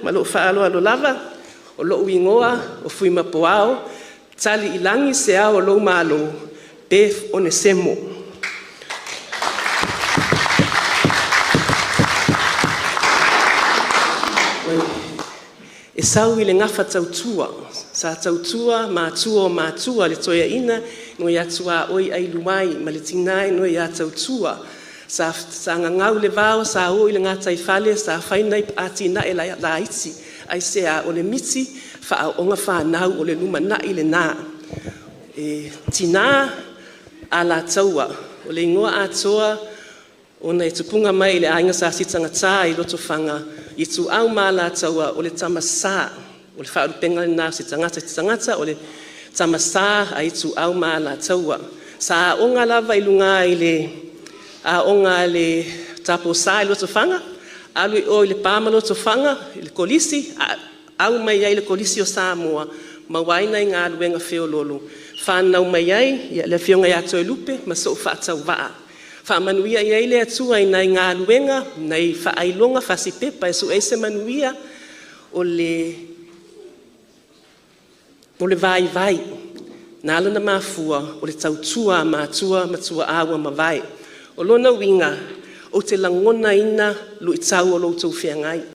Ma lou faaaloalo lava. O lou igoa o Fuimapuao, tali i lagi se ao o lou Malo, Beth Onesemo. E sau i le gafa tautua sa tautua matua o matua le toeaina nai tuaoi Ailuai ma le tina ia Tautua, sa gagau le vao sa ui le gataifale sa fai nai atinae laiti. Aisea? O le miti faaaooga fanau o le lumanai lena. E tina Alataua, o le igoa atoa ona e tupuga mai i le aiga Sa Sitagata i Lotofaga, Ituau ma Alataua, o le Tama Sa, o le faalupega lena o se tagata, o se tagata o le Tama Sa a Ituau ma Alataua. Sa aoga lava i luga i le aoga a le Taupo Sa i Lotofaga, alu i o i Lepa ma Lotofaga i le Kolisi, au mai ai i le Kolisi o Samoa maua ai nai galuega feoloolo, fanau mai ai le Afioga ia Toelupe ma sou faatauvaa. Faamanuia i ai le Atua i nai galuega, nai faailoga fasipepa e sue ai se manuia. O le vaivai na ala ona mafua o le tautua a matua ma tuaa ua mavae. O lona uiga ou te lagonaina luitau o lo outou feagai.